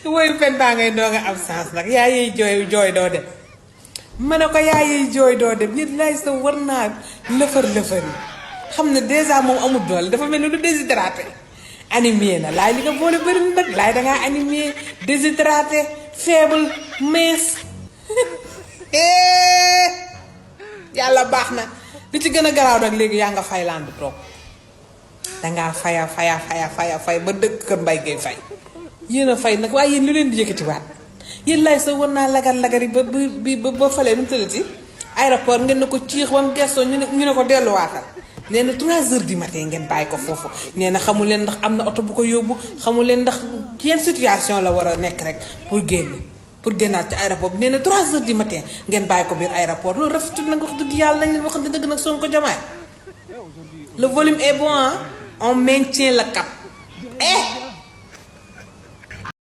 woyu Penda ngay doo nga am sens nag yaa yiy jooy doo dem ma ne ko yaa yiy jooy doo dem nit lay sa war naa lëfër yi xam ne dèjà moom amul doole dafa mel ni lu déshydraté animé na laay li nga boole bëri na nag laay dangaa animé déshydraté faible mince yàlla baax na li ci gën a garaaw nag léegi yaa nga fayland toog dangaa fay ba dëkk kër mbay ngay fay yéen a fay nag waaye yéen lu leen di yëkkatiwaat yéen lay sa war naa lagari ba falee nu mu tëddati aéroport ngeen ne ko ciix ba mu gestoo ñu ne ko delluwaatal nee na 3 heures du matin ngeen bàyyi ko foofu nee na xamu leen ndax am na oto bu ko yóbbu xamu leen ndax yenn situation la war a nekk rek pour génnaat ci aéroport bi nee na 3 heures du matin ngeen bàyyi ko biir aéroport loolu rafetul nag wax dëgg yàlla nañ leen wax dëgg nag Sonko Diomaye le volume est bon hein on maintient le cap